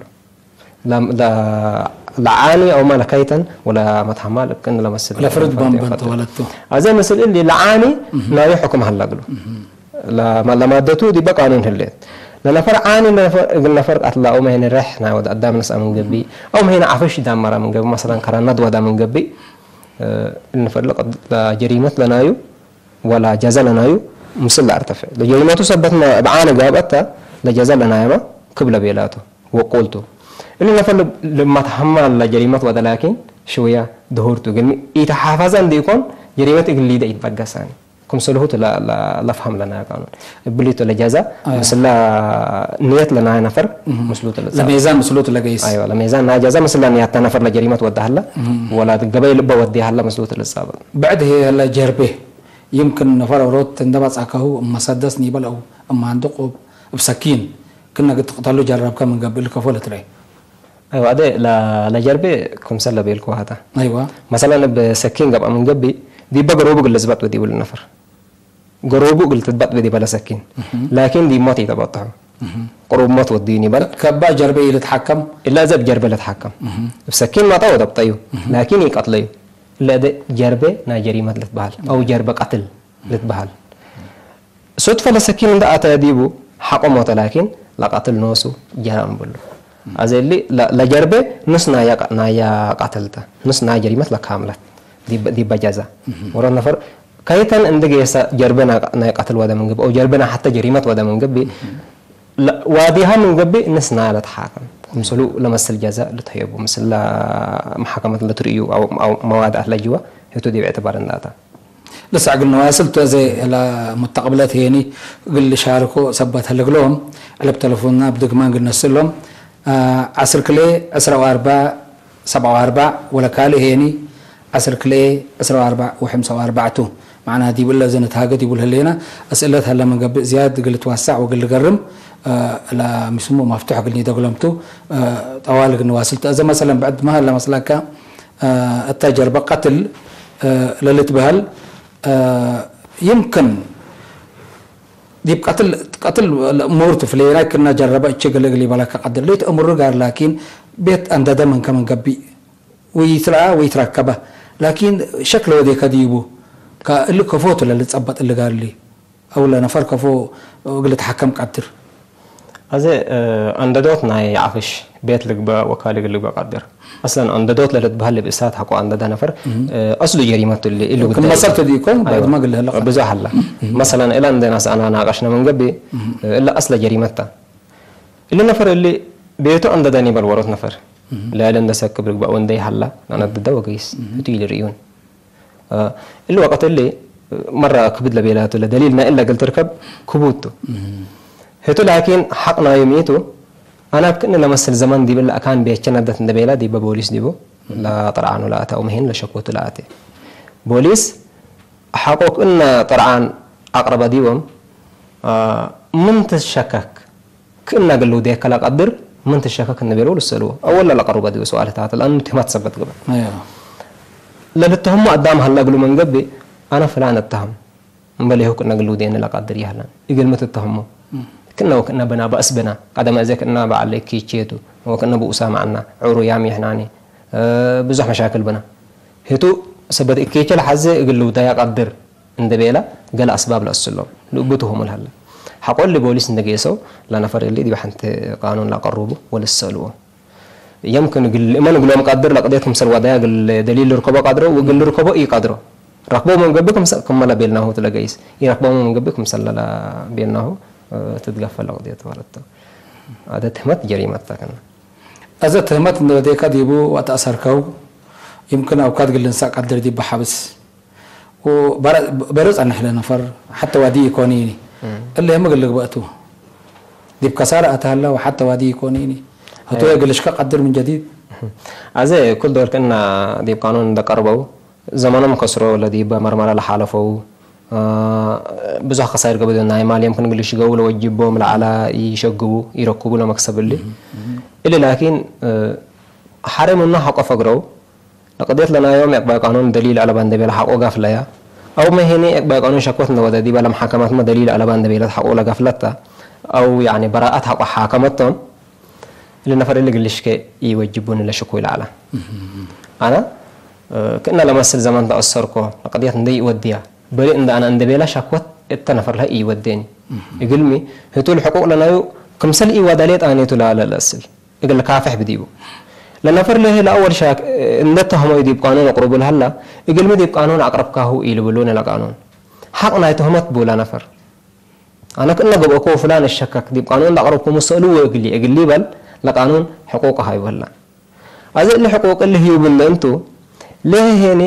ለ-፣ ለ-፣ ለዓኒ አውመ ለከይተን ወለመትሐማል እብቅን ለመስል ለፍርድ ባምበን ተወለቱ። አዜ ምስል እሊ ለዓኒ እህ። ናዩ ሕክም ሀለ እግሉ። እህ። ለማ-፣ ለማደቱ ዲበ ቃኑን ህሌት። ለነፈር ዓኒ ለነፈር፣ እግል ነፈር ቀትለ አውመ ሄነ ሬሕ ናይ ወድ አዳም ነስአ ምን ገብእ፣ አውመ ሄነ ዐፍሽ ዳመረ ምን ገብእ፣ መሰለን ከረነድ ወደ ምን ገብእ፣ እ፣ እሊ ነፈር ለቀድ-፣ ለጀሪመት ለናዩ ወለ ጀዘ ለናዩ ምስል ለአርተፌ። ለጀሪመቱ ሰበትመ እብ ዓኒ ጋብአተ፣ ለጀዘ ለናየመ ክብ ለቤላቱ ወቁልቱ። እሊ ነፈር ል-፣ ልመትሐመል ለጀሪመት ወደ ላኪን ሽውያ ድሁርቱ። እግልሚ ኢተሓፈዘ እንዲኮን ጀሪመት እግል ሊደ ኢትበገሳኒ። ክምሰልሁቱ ለ-፣ ለ-፣ ለፍሀም ለናይ ቃኑን። እብሊቱ ለጀዛ፣ አይዋ። ምስለ ንየት ለናይ ነፈር፣ እህ። ምስሉቱ ለጻ-፣ ለሜዛን ምስሉቱ ለገይስ። አይዋ፣ ለሜዛን ናይ ጀዛ ምስለ ንያተ ነፈር ለጀሪመት ወደ ሀለ፣ እህ። ወላ ገበይ ልበ ወዴ ሀለ ምስሉቱ ለጻበጥ። ብዕድ ህዬ ህለ ጀርቤ፣ ይምክን ነፈር ኦሮት እንደ ባጻካሁ እብ መሰደስ ኒበል አው እብ ማንዱቅ እብ፣ እብ ሰኪን ክነ እግል ትቅተሉ ጀረብከ ምን ገብእ ልከፎ ልትረኤ። አይዋ፣ አዜ ለ-፣ ለጀርቤ ክምሰል ለቤልኩ ሀታ። አይዋ። መሰለን እብ ሰኪን ገብአ ምን ገብእ፣ ዲበ ገሮቡ እግል ልዝበጥ ወዲቡ ለነፈር። ገሮቡ እግል ትዝበጥ ወዲበ ለሰኪን። እህ። ላኪን ዲብ ሞት ኢተበጥሑ። እህ። ቅሩብ ሞት ወዲኒ በል። ከባ ጀርቤ ኢልትሐከም? እለ እዘ እብ ጀርቤ ልትሐከም። እህ። እብ ሰኪን ማጣ ወደብጠዩ። እህ። ላኪን ኢቀትለዩ። እለ እዘ ጀርቤ ናይ ጀሪመት ልትበሀል። አው ጀርቤ ቀትል ልትበሀል። ሱድፈ ለሰኪን እንደ አተየ ዲቡ ሐቆ ሞተ፣ ላኪን ለቀትል ኖሱ ጀረ እምብሉ። አዜ እሊ ለ-፣ ለጀርቤ ንስ ናየ ቀ-፣ ናየ ቀትል ተ፣ ንስ ናየ ጀሪመት ለካምለት ዲበ፣ ዲበ ጀዛ። እህ። ወሮት ነፈር ከይተን እንደ ጌሰ ጀርቤ ናይ ቀ-፣ ናይ ቀትል ወደ ምን ገብእ፣ አው ጀርቤ ናይ ሐተ ጀሪመት ወደ ምን ገብእ፣ እህ። ለ-፣ ዋዲሃ ምን ገብእ ንስ ናየ ለትሓከም። ክምሰሉ ለመስል ጀዛ ልትሀየቡ፣ ምስል ለመሓከመት ለትርእዩ አው፣ አው መዋድአት ለጅወ ህቱ ዲብ እዕትባር እንደ አታ። ለሰዕ እግል ነዋስል ቱ፣ አዜ ለሙተቅብለት ሄኒ እግል ልሻርኮ ሰበት ህለ እግሎም፣ ዕለብ ተለፎንና እብ ድግማን እግል ነስእሎም፣ አ፣ ዐስር ክልኤ ዕስራ ወአርበዕ ሰብዓ ወአርበዕ፣ ወለካልእ ሄኒ ዐስር ክልኤ ዕስራ ወአርበዕ ወሐምሳ ወአርበዕ ቱ። መዕና ዲብ እለ እዘ ንትሃገ ዲቡ ለህሌነ፣ አስእለት ሀለ ምን ገብእ ዝያድ እግል ልትወሰዕ ወእግል ልገርም፣ አ፣ ለሚስሙ መፍቱሕ እግል ኒደግሎም ቱ፣ አ፣ ጠዋል እግል ንዋስል ቱ። አዜ መሰለን ብዕድ መ ሀለ መስለከ፣ አ፣ እተ ጀርበ ቀትል፣ አ፣ ለልትበሀል፣ አ፣ ይምክን ዲብ ቀትል፣ ቀትል እሙር ቱ፣ ፍሌናይ ክና ጀረበ እቼ ገሌ እግል ኢበለከ ቀድር። ሌት እሙር ጋር ላኪን ቤት አንደደ ምንከ ምን ገብእ ወይትረአ ወይትረከበ። ላኪን ሸክ ለወዴከ ዲቡ፣ ከእሊ ከፎቱ ለልጸበጥ እሊ ጋር እሊ። አው ለነፈር ከፎ እግል ልትሐከም ቀድር። አዜ፣ እ፣ አንደዶት ናይ ዐፍሽ ቤት ልግበእ ወካሊ እግል ልግበእ ቀድር። አስለን አንደዶት ለልትበሀል እብ እሳት ሐቆ አንደደ ነፈር፣ እህ። እ፣ አስሉ ጀሪመት ቱ እሊ እሉ ክም ጉዳይ መሰል ቱ ዲኮን፣ አይዋ። ባዕድ መግል ህለ ብዙሕ ሀላ። እህ። መሰለን እለ እንዴ ናስ አና ናቀሽነ ምን ገብእ፣ እህ። እ፣ እለ አስለ ጀሪመት ተ። እሊ ነፈር እሊ ቤቱ አንደደ ኒበል ወሮት ነፈር። እህ። ለእለ እንደ ሰክብ ልግበእ ወእንዴ ሀላ ለአነድደ ወገይስ። እህ። ህቱ ኢልርእዩን። አ፣ እሊ ወቀት እሊ መረ ክብድ ለቤላቱ ለደሊል ናይ እለ እግል ትርከብ ክቡድ ቱ። እህ። ህቱ ላኪን ሐቅ ናዩ ሚ ቱ፣ አነ እብ ክእነ ለመስል ዘመን ዲብ እለ አካን ቤቼ ነደት እንደ ቤላ ዲበ ቦሊስ ዲቡ ለጠርዓኑ ለአተ አው መሂን ለሸኮቱ ለአተ። ቦሊስ ሐቆ ክእነ ጠርዓን አቅረበ ዲቦም፣ አ፣ ምን ትሸከክ? ክእነ እግል ልውዴከ ለቀድር ምን ትሸከክ እንቤለው ልሰእልዎ። አወል ለለቀሩበ ዲቡ ሰዋልት ተ፣ ለአኑ ትህመት ሰበት ገብእ። አያ። ለልትሀሙ አዳም ሀለ እግሉ ምን ገብእ፣ አነ ፍላን እተሀም እምበሌሁ ክእነ እግል ልውዴኒ ለቀድር ይሀለን። እግልሚ ትተሀሞ። እም። ክእነ ወክእነ ብና በእስ ብና። ቀደመ እዜ ክእነ በዐል እኪቼቱ ወክእነ ብኡሳም ዐና፣ ዑሩያም ይሕናኒ፣ እ፣ ብዙሕ መሻክል ብና። ህቱ ሰበት እኪቼ ለሐዜ እግል ልውደያ ቀድር። እንዴ ቤለ፣ ገሌ አስባብ ለአስሎም ልእቡ ትሁሙ ለሀለ። ሐቆ እሊ ቦሊስ እንዴ ጌሰው፣ ለነፈር እሊ ዲብ ሐንቲ ቃኑን ለአቀሩቡ ወልሰአልዎ። የምክን እግል እመን እግሎም ቀድር ለቅዴት ክምሰል ወደያ እግል ደሊል ልርከቦ ቀድሮ ወእግል ልርከቦ ኢቀድሮ። ረክቦ ምን ገብእ ክምሰ-፣ ክመ ለቤልናሁ ትለገይስ፣ ኢረክቦ ምን ገብእ ክምሰል ለቤልናሁ ትትገፈ ለቅዴት ማለት ተ። አደ ትህመት ጀሪመት ተ ክነ። አዘ ትህመት እንዴ ወዴከ ዲቡ ወአትአሰርከው፣ ይምክን አውካት እግል ልንሰእ ቀድር ዲብ ሐብስ። ወበረ-፣ በሮ ጸንሕ ለነፈር ሐተ ዋዲ ኢኮኒኒ። እም። እለ የም እግል ልግበእ ቱ። ዲብ ከሳረ አተ ሀለ ወሐተ ዋዲ ኢኮኒኒ። ህቱ አየ። እግል እሽከ ቀድር ምን ጀዲድ። አዜ ኩል ዶል ክእነ ዲብ ቃኑን እንደ ቀርበው፣ ዘመኖም ከስሮ ለዲበ መርመረ ለሓለፈው፣ አ፣ ብዙሕ ከሳይር ገበዮ ናይ ማል የምክን እግል እሽገው ለወጅቦም ለዐለ ኢሸግቡ ኢረክቡ ለመክሰብ እሊ። እም፣ እም። እሊ ላኪን፣ እ፣ ሐሬ ምኑ ሐቆ ፈግረው፣ ለቅድየት ለናዮም ዕቅባይ ቃኑን ደሊል አለባ እንዴ ቤለ ሐቆ ጋፍለያ፣ አውመ ህኒ ዕቅባይ ቃኑን ሸክወት እንዴ ወደ ዲበ ለመሓከማትመ ደሊል አለባ እንዴ ቤለት ሐቆ ለጋፍለተ፣ አው ያኒ በራአት ሐቆ ሓከመቶም፣ እሊ ነፈር እሊ እግል ልሽኬ ኢወጅቡኒ ለሽኩይ ለዐለ። አነ፣ እ፣ ክእነ ለመስል ዘመን ተአሰርኮ፣ ለቅድየት እንዴ ኢወድያ፣ በሪ እንደ አነ እንዴ ቤለ ሸክወት እተ ነፈር ለሀ ኢወዴኒ። እግልሚ፣ ህቱ ለሕቁቅ ለናዩ ክምሰል ኢወደሌ ጣኔቱ ለዐለ ለአስል። እግል ካፍሕ ብዲቡ። ለነፈር ለሀ ለአወል ሻክ-፣ እንዴ ተህመዩ ዲብ ቃኑን አቅርቡ ለሀላ፣ እግልሚ ዲብ ቃኑን አቅረብካሁ ኢልብሉኒ ለቃኑን። ሐቅ ናይ ተህመት ቡ ለነፈር። አነ ክእነ ገብአኮ ፍላን እሸከክ፣ ዲብ ቃኑን እንዴ አቅረብኩሙ ሰእልዎ እግሊ፣ እግል ሊበል ለቃኑን ሕቁቅ ሀይቡ ህላ። አዜ እሊ ሕቁቅ እሊ ህዩብ እንዴ እንቱ፣ ለሀ ሄኒ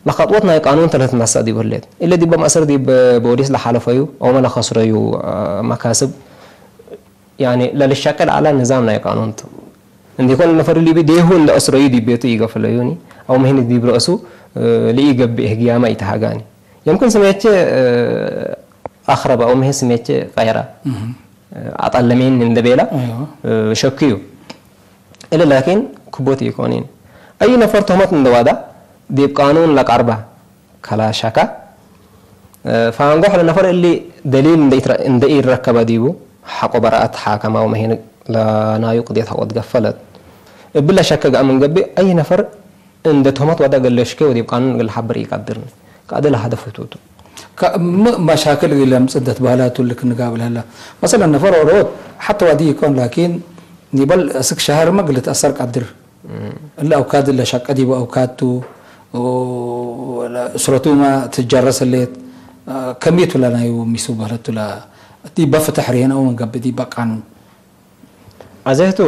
ለከጥወት ናይ ቃኑን ተ ለትነሰእ ዲብ ህሌት። እሊ ዲበ መአሰር ዲብ ቦሊስ ለሓለፈዩ አውመ ለከስረዩ መካስብ፣ ያኒ ለልሸቄ ለዐለ ንዛም ናይ ቃኑን ቱ። እንዲኮን ነፈር ሊቢ ዴሁ እንዴ አስረዩ ዲብ ቤቱ ኢገፍለዩኒ፣ አውመ ህኒ ዲብ ረአሱ ለኢገብእ ህግያመ ኢተሃጋኒ። የምክን ስሜቼ አክረበ አውመ ህይ ስሜቼ ቀየረ። አጠለሜን እንደ ቤላ አይዋ። ሸክዩ። እለ ላኪን ክቦት ኢኮኒን። አይ ነፈር ተህመት እንደ ዋዳ ዲብ ቃኑን ለቀርባ ከላ ሸካ። ፋንጎሕ ለነፈር እሊ ደሊል እንደ ኢትረ-፣ እንደ ኢረከበ ዲቡ ሐቆ በራአት ሓከማ ወመሄን ለናዩ ቅድየት ሐቆ ትገፈለት። እብለ ሸከ ገአ ምን ገብእ አይ ነፈር እንደ ተህመት ዋዳ እግል ለሽኬ ወዲብ ቃኑን እግል ለሐብር ኢቀድርን። ከአደ ለሀደፍ ህቱቱ። ከ-፣ ም-፣ መሻክል እግል ለምጽእ እንደ ትበህላቱ ልክ ንጋብል ህለ። መሰለን ነፈር ኦሮት ሐተ ዋዲ ኢኮን፣ ላኪን ኒበል እስክ ሸሀርመ እግል ልትአሰር ቀድር። እለ አውካድ እለ ሸቀ ዲቡ አውካድ ቱ፣ ኦ፣ ለእስረቱመ ትጀረስ ህሌት፣ ከሚቱ ለናዩ ሚሱ በህለቱ ለ-፣ ዲበ ፍትሕ ርሄነ አው ምን ገብእ ዲበ ቃኑን። አዜህቱ፣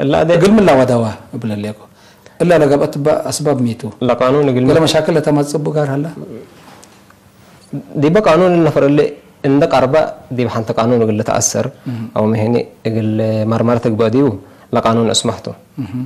እለ አዜ እግል ምን ለወደዋ እብል ህሌኮ። እለ ለገብአት በ አስባብ ሚቱ። ለቃኑን እግል ገለ ምን መሻክል ለተመጽእ ቡ ጋር ሀላ? ዲበ ቃኑን ነፈር እሊ እንደ ቀርበ ዲብ ሐንተ ቃኑን እግል ልትአሰር እም። አው መሄኒ እግል መርመር ትግበእ ዲቡ ለቃኑን እስመሕቱ። እም።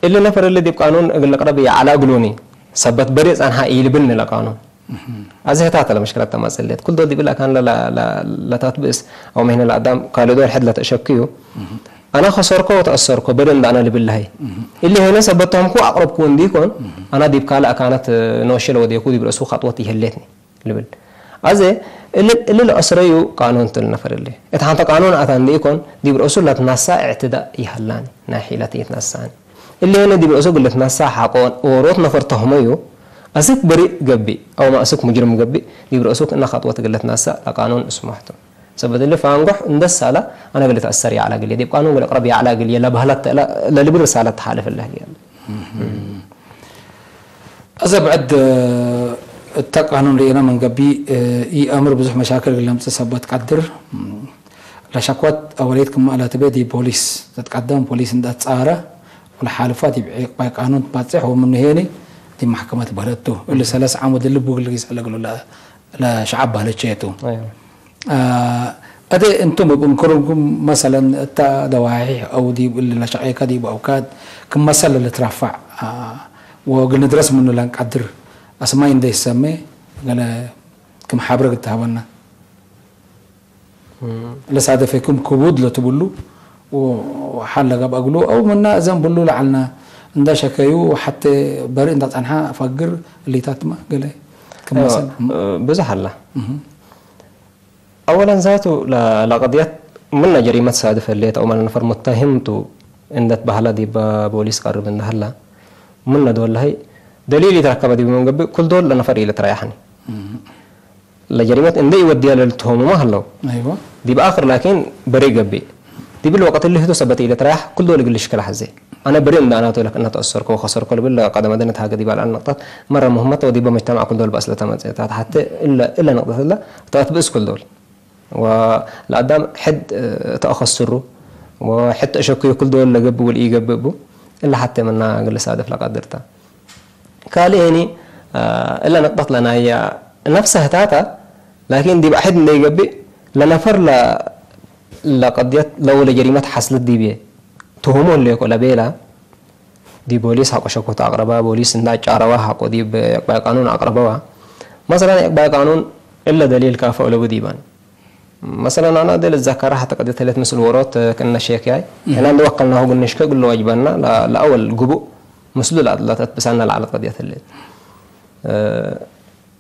እሊ ነፈር እሊ ዲብ ቃኑን እግል ልቅረብ ይዐለ እግሉኒ፣ ሰበት በሬ ጸንሐ ኢልብኒ ለቃኑን። እም። አዜ ህታተ ለመሽክለት ተመጽሌት። ኩል ዶል ዲብ እለ አካን ለ-፣ ለ-፣ ለ-፣ ለታትብእስ አው መሄኒ ለአዳም ካልእ ዶል ሕድ ለተአሸክዩ። እም። አነ ከሰርኮ ወተአሰርኮ በደ እንደ አነ ልብል ለሀይ። እም። እሊ ሄነ ሰበት ተምኩ አቅረብኩ እንዲኮን፣ እም። አነ ዲብ ካልእ አካነት ኖሼ ለወዴኩ ዲብ ረእሱ ከጥወት ይህሌትኒ ልብል። አዜ እሊ፣ እሊ ለአስረዩ ቃኑን ቱ ለነፈር እሊ። እት ሐንተ ቃኑን አታ እንዲኢኮን ዲብ ረእሱ ለትነሳ እዕትዳእ ይሀላኒ፣ ናይ ሒለት ኢትነሳኒ። እሊ ሄነ ዲብ ረእሱ እግል ልትነሳ ሐቆ ኦሮት ነፈር ተህመዩ፣ አስክ በሪእ ገብእ አውመ አስክ ሙጅርም ገብእ ዲብ ረእሱ ክእነ ከጥወት እግል ልትነሳ ለቃኑን እስመሕቱ። ሰበት እሊ ፋንጎሕ እንደ ሳለ አነ እግል ልትአሰር ይዐለ እግልዬ፣ ዲብ ቃኑን እግል እቅረብ ይዐለ እግልዬ ለበህለት ተእለ ለልብል ርሳለት ተሓልፍ እለ ህግየ። አዜ ብዕድ እተ ቃኑን ርኤነ ምን ገብእ፣ ኢአምር ብዙሕ መሻክል እግል ለምጽእ ሰበት ቀድር። ለሸክወት አወሌት ክም ለትቤ ዲብ ፖሊስ ትትቀደም፣ ፖሊስ እንደ አትጸአረ ወለሓልፋ ዲብ ዕቅባይ ቃኑን ትባጽሕ ወምኑ ሄኒ ዲብ መሕከመት በህለት ቱ። እሊ ሰለስ ዓም ወድልቡ እግል ጊስ ለእግሉ ለ-፣ ለሸዐብ በህለቼ ቱ። አይዋ። አ፣ አዜ እንቱም እብ እንክሩኩም መሰለን እተ ደዋሒሕ አው ዲብ እሊ ለሸቄከ ዲብ አውካድ ክም መሰል ለልትረፈዕ፣ አ፣ ወእግል ንድረስ ምኑ ለንቀድር አስማይ እንዴ ይሰሜ ገለ ክም ሐብረ እግል ተሀበና። እም። ለሳደፌኩም ክቡድ ለትብሉ ወሐል ለገብአ እግሉ አው ምና እዘን ብሉ ለዐልና እንደ ሸከዩ ሐቴ በርእ እንደ ጸንሐ ፈግር እሊታትመ ገለ ክም አይዋ፣ መሰል። እ፣ ብዞሕ ሀላ። እም። አወለን ዛቱ ለ-፣ ለቅድየት ምነ ጀሪመት ሳድፍ ህሌት አው መለ ነፈር ሙተህም ቱ እንደ ትበሀለ ዲበ ቦሊስ ቀርብ እንደ ሀላ፣ ምነ ዶል ለሀይ ደሊል ኢትረከበ ዲብ ምን ገብእ፣ ኩል ዶል ለነፈር ኢልትረያሐኒ። እም። ለጀሪመት እንደ ኢወድየ ለልትሆምመ ሀለው። አይዋ። ዲብ አክር ላኪን በሬ ገብእ። ዲብ እሊ ወቅት እሊ ህቱ ሰበት ኢልትረያሕ፣ ኩል ዶል እግል ልሽክለ ሐዜ። አነ ብሬ እንደ አናቱ ለክእነ ተአሰርኮ ወከሰርኮ ልብል ለቀደመ ደነት ሀገ ዲብ አልአን ንቅጠት መረ ሙህመት ወዲበ መጅተማዕ ኩል ዶል በአስለ ተመጽአታት። ሐቴ እለ፣ እለ ንቅጠት እለ ተአትብእስ ኩል ዶል። ወለአዳም ሕድ ተአኸስሩ ወሕድ ተአሸክዩ ኩል ዶል ለገብእ ወለኢገብእ ቡ። እለ ሐቴ ምና እግል ልሳደፍ ለቀድር ተ። ካልእ ህኒ፣ እለ ንቅጠት ለናየ ነፍሰ ህታተ፣ ላኪን ዲብ አሕድ እንዴ ኢገብእ ለነፈር ለ-፣ ለቀድየት ለው ለጀሪመት ሐስለት ዲብዬ ትሁሙ ህሌኮ ለቤላ፣ ዲብ ቦሊስ ሐቆ ሸኮቱ አቅረባ፣ ቦሊስ እንደ አጫረዋ ሐቆ ዲብ ዕቅባይ ቃኑን አቅረበዋ። መሰለን ዕቅባይ ቃኑን እለ ደሊል ካፈ ለቡ ዲባን። መሰለን አነ እዴ ልትዘከረ ሐተ ቀድየት ህሌት ምስል ዎሮት ክእነ ሼክያይ፣ እህ። ሕነ እንዴ ወከልናሁ እግል ንሽኬ እግል ለወጅበና ለ-፣ ለአወል ግቡእ ምስሉ ለአትብሳና ለዐለት ቀድየት ህሌት። እ፣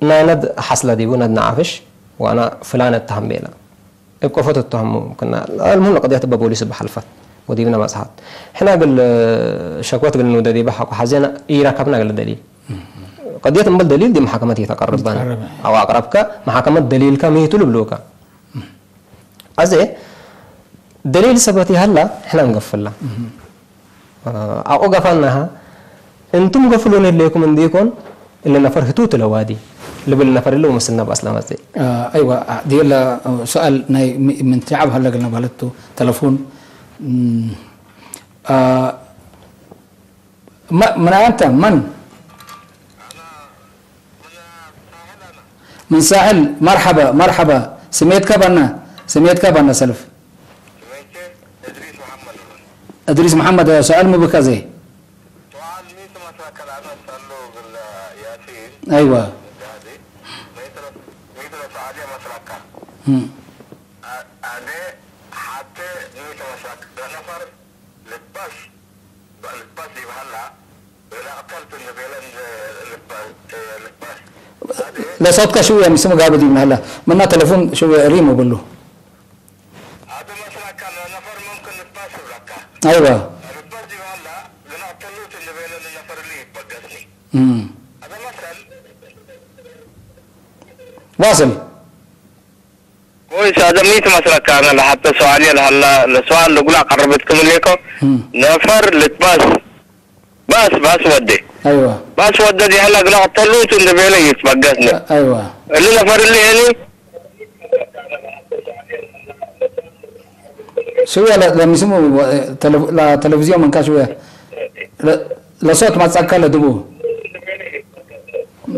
ናይነድ ሐስለ ዲቡ ነድ ነዓፍሽ ወአና ፍላን እተሀም ቤለ። እብ ቀፎ ትተሀሙ ክና። አልሙሂም ለቀድየት እበ ቦሊስ እበ ሐልፈት ወዲብነ በጽሐት። ሕና እግል ሸክወት እግል ንውደ ዲበ ሐቆ ሐዜነ ኢረከብነ እግል ደሊል። ቀድየት እምበል ደሊል ዲብ መሐከመት ኢተቀርብ በነ። ኢተቀርብ። አው አቅረብከ መሐከመት ደሊልከ ሚ ቱ ልብሉከ። አዜ ደሊል ሰበት ይሀላ ሕና እንገፍላ። አቆ ገፋናሀ፣ እንቱም ገፍሎን ህሌኩም እንዲኮን፣ እሊ ነፈር ህቱት ለዋዲ ልብል ነፈር እሊ ወምስልና በአስለ መጽእ። አ፣ አይዋ፣ አ፣ ዲየለ ሱአል ናይ ሚ-፣ ምን ሸዐብ ሀለ እግልነ በህለት ቱ፣ ተለፉን። እም፣ አ፣ መ-፣ ምን አንተ? መን? ምን ሳሕል። መርሐበ፣ መርሐበ። ስሜትከ በነ፣ ስሜትከ በነ ሰልፍ። ስሜቼ እድሪስ መሐመድ እብን። እድሪስ መሐመድ፣ ሱአል ሚ ብከ ዘይ? ሱአል ሚ ትመስለከ ለአነ እሰአሉ እግል ያሲን። አይዋ። ጋዜ፣ ሚ ትረ-፣ ሚ ትረ ሱአልየ መስለከ? እም። አ-፣ አዜ ሐቴ ሚ ትመስለከ ለነፈር ልትባስ፣ ልትባስ ዲብ ሀላ፣ ወለአቅተልቱ እንዴ ቤለ እንዴ ልትባስ፣ ልትባስ። አዜ ለሰውትከ ሽውየ ምስም ጋብእ ዲብነ ሀላ። ምና ተለፉን ሽውየ ሪም እብሉ። አዜ መስለከ ለነፈር ሙምክን ልትባስ እብለከ። አይዋ። ልትባስ ዲብ ሀላ፣ ወለአቅተልቱ እንዴ ቤለ ለነፈር እሊ ይትበገስኒ። እም። አዜ መሰል። ዋስል። ኮይስ፣ አዜ ሚ ትመስለከ? አነ ለሐቴ ሱአልየ ለሀላ፣ ለሱአል ለእግሉ አቀርብት ክም ህሌኮ፣ እም። ነፈር ልትባስ፣ ባስ፣ ባስ ወዴ። አይዋ። ባስ ወዴ ዲሀላ እግለ ቅተሉቱ እንዴ ቤለ ይትበገስነ። አ-፣ አይዋ። እሊ ነፈር እሊ ሄኒ። ሽውየ ለ-፣ ለሚስሙ ወ-፣ ተለ-፣ ለተለቪዝዮን መንካ ሽውየ ለ-፣ ለሶት ማጻካ ለድቡ።